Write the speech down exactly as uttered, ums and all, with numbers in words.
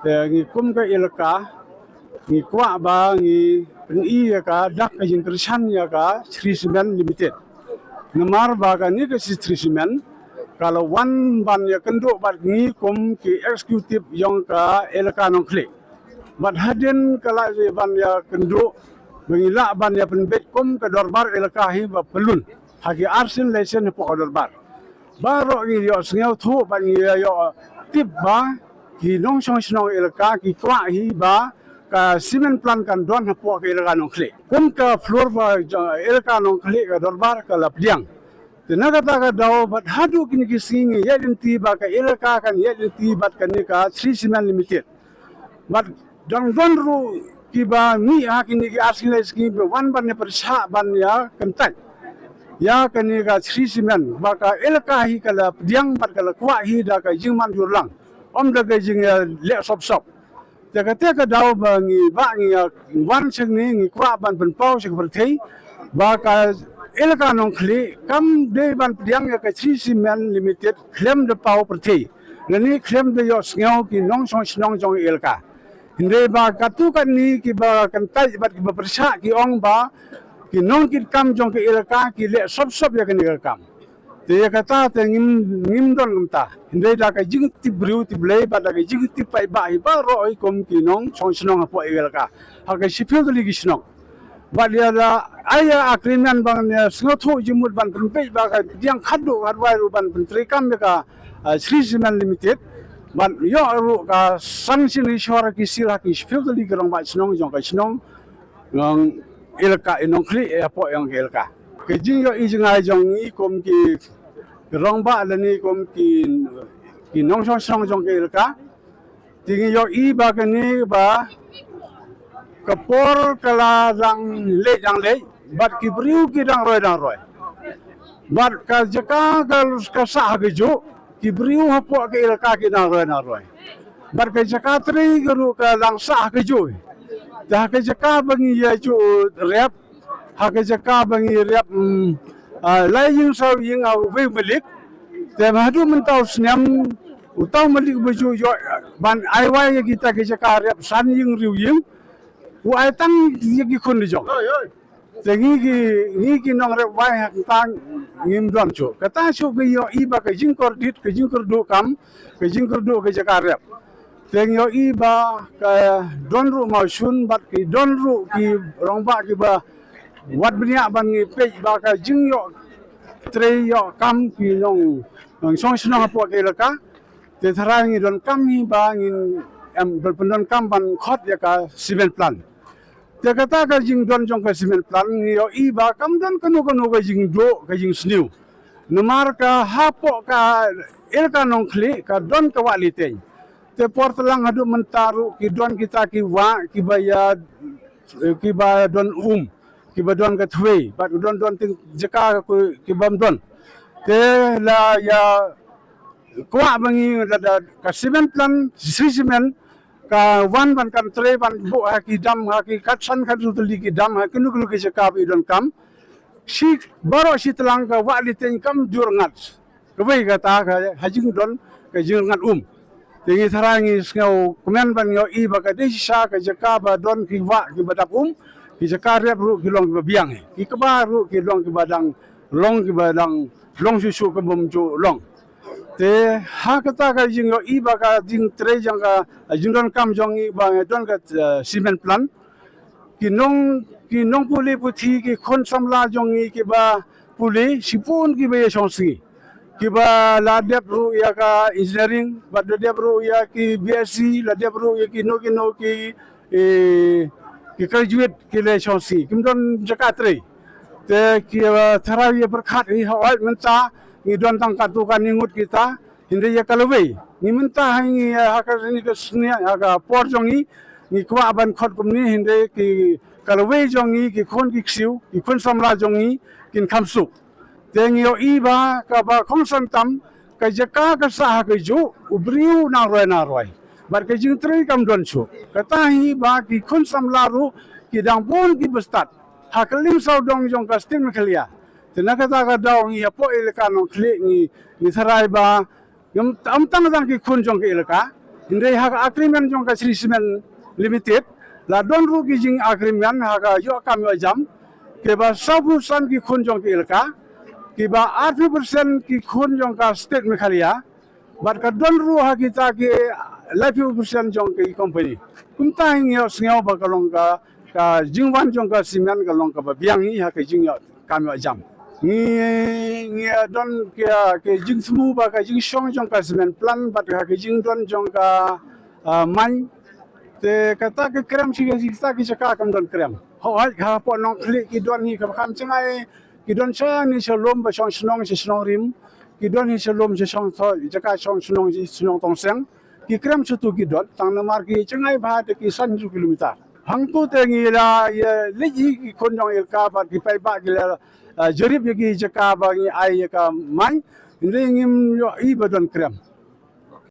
Te ngi kum ka elaka, ngi kwah ba ngi pyni ïa ka dak ka jingkyrshan ïa ka Shree Cement Limited. Namar ba kane ka Shree Cement ka la wan ban ïakynduh bad ngi kum ki executive jong ka elaka Nongkhlieh. Bad hadien ka la ïa ban ïakynduh ba ngi lah ban ïa pynbeit kum ka dorbar elaka hi ba pyllun ha ki arsien laisien hapoh ka dorbar. Baroh ngi ïoh sngewthuh bad ngi ïoh tip ba ki nongshong shnong elaka ki kwah hi ba ka cement plant kan don hapoh ka elaka Nongkhlieh. Kum ka floor ba jong elaka Nongkhlieh ka dorbar ka la pdiang. Te na kata ka daw bad haduh kine ki sngi ngi ïaid lynti ba ka elaka kan ïaid lynti bad kane ka Shree Cement Limited. Bad dang don ruh kiba mih ha kine ki arsien lai sngi ba wan ban ïa pyrshah ban ïa kyntait ïa kane ka Shree Cement ba ka elaka hi ka la pdiang bad ka la kwah hi da ka jingman jurlang, ym da ka jingleh sop sop. Te kata ka daw ba ngi, ba ngi ïa wan sha ngi, ngi kwah ban pynpaw sha ka pyrthei ba ka elaka Nongkhlieh kam dei ban pdiang ïa ka Shree Cement Limited khlem da paw pyrthei, lane khlem da ïohsngew ki nongshong shnong jong elaka. Hynrei ba katto katne kiba kyntait bad kiba pyrshah ki ong ba ki nongkitkam jong ka elaka ki leh sop sop ïa kane ka kam. Te ïa kata te ngim, ngim don kumta. Hynrei da ka jingtip briew tip Blei bad da ka jingtip paidbah hi baroh hi kum ki nongshong shnong hapoh elaka ha ka shiphew tylli ki shnong. Bad ïa la ai ïa agreement ban ïa sngewthuh jingmut ban pynbeit ba ka pdiang khatduh khatwai ruh ban pyntreikam ïa ka, ah, Shree Cement Limited. Bad ïoh ruh ka sanction ïashor ki seal ha ki shiphew tylli ki rangbah shnong jong ka shnong, jong elaka Nongkhlieh, eh, hapoh jong ka elaka. Ka jingïohi jngai jong ngi kum ki rangbah lane kum ki, ki nongshong shnong jong ka elaka. Te ngi ïohi ba kane ba ka por ka la dang leit dang leit bad ki briew ki dang roi dang roi. Bad ka jaka ka, ka sah ha kajuh, ki briew hapoh ka elaka ki dang roi dang roi. Bad ka jaka trei ka ruh ka dang sah ha kajuh. Te ha ka jaka ba ngi ïa ju rep, ha ka jaka ba ngi rep, mm, ah, lai ïing saw ïing ha uwei u malik. Te haduh mynta u snem uta u malik ba ju ïoh ban ai wai ïa kita ki jaka rep san ïing hynriew ïing, u ai tang ïa ki khun la jong. Te ngi ki, ngi ki nongrep wai hangta ngim don shuh. Kata shuh ka ïohi ba ka jingkordit, ka jingkyrduh kam, ka jingkyrduh ka jaka rep. Te ngi ïohi ba ka don ruh mawshun bad ki don ruh ki rangbah kiba wad bniah ban ngi peit ba ka jingïoh trei ïoh kam ki nong, nongshong shnong hapoh ka elaka. Te tharai ngi donkam hi ba ngin em, pyndonkam ban khot ïa ka cement plant. Te kata ka jingdon jong ka cement plant ngi ïohi ba kam don kano kano ka jingduh ka jingsniew. Namar ka hapoh ka elaka Nongkhlieh ka don ka wah Litein. Te por tlang haduh mynta ruh ki don kita ki wah kiba ïa, kiba don um, kiba don ka thwei, bad don don ting jaka ku, kibym don. Te la ïa kwah ba ngi lada ka cement plant, Shree Cement, ka wan ban kan trei ban buh ha ki dam, ha ki katsan katto tylli ki dam, ha kino kino ki jaka ba i donkam. Shi baroh shi tlang ka wah Litein kam jur ngat. Kawei kata ka ha jingdon ka jingngat um. Te ngi tharai ngi sngewkmen ban ïohi ba ka dei shisha ka jaka ba don ki wah kiba dap um, ki jaka rep ruh ki long kiba biang. Ki kba ruh ki long kiba dang long kiba dang long shuh shuh kaba ym ju long. Te ha kata ka jingïohi ba ka jingtrei jong ka, jingdonkam jong ngi ba ngi don ka, eh, cement plant. Ki nong, ki nongpule puthi, ki khun samla jong ngi kiba pule, shibun kiba ïa shong sngi. Kiba la dep ruh ïa ka engineering, bad la dep ruh ïa ki B S C, la dep ruh ïa kino kino ki, eh, ki graduate ki la shong sngi. Kim don jaka trei. Te ki, eh, tharai ïa pyrkhat hi hooid mynta ngi don tang katto katne ngut kita. Hynrei ïa ka lawei, ngi mynta ha ngi, eh, ha kane ka sniang, ha ka por jong ngi, ngi kwah ban khot kumne, hynrei ki ka lawei jong ngi, ki khun ki ksiew, ki khun samla jong ngi kin kham suk. Te ngi ïohi ba kaba kongsan tam, ka jaka ka sah ha kajuh, u briew nang roi nang roi. Bad ka jingtrei kam don shuh. Kata hi ba ki khun samla ruh ki dang bun kiba stad ha ka lieng sawdong jong ka state Meghalaya. Te na kata ka daw ngi hapoh elaka Nongkhlieh ngi, ngi tharai ba ngam, ym tang tang ki khun jong ka elaka, Hynrei ha ka agreement jong ka Shree Cement Limited la don ruh ki jing agreement ha ka ïoh kam ïoh jam, kiba sawphew san ki khun jong ka Elaka, kiba arphew percent ki khun jong ka state Meghalaya, bad ka don ruh ha kita ki laiphew percent jong ki company. Kumta hi ngi ïohsngew ba ka long ka, ka jingwan jong ka cement ka long kaba biang hi ha ka jingïoh kam ïoh jam. Ngi, ngi don ki, ki jingsmu ba ka jingshong jong ka cement plant bad ha ka jingdon jong ka, ah, mine. Te kata ka krem shi, shi kata ki jaka kam don krem. Hooid, hapoh Nongkhlieh ki don hi kaba kham jngai, ki don shane sha lum ba shong shnong sha shnong rim. Ki don hi sha lum sha shong tho, jaka shong shnong sha shnong Tongseng. Ki krem shatu ki don, tang namar ki jngai bha te ki san kilometer. Hangtu te ngi la ïa leit hi ki khun jong Elaka bad ki paidbah ki la, ah, jurip ïa ki jaka ba ngi ai ïa ka mine. Hynrei ngim ïohi ba don krem.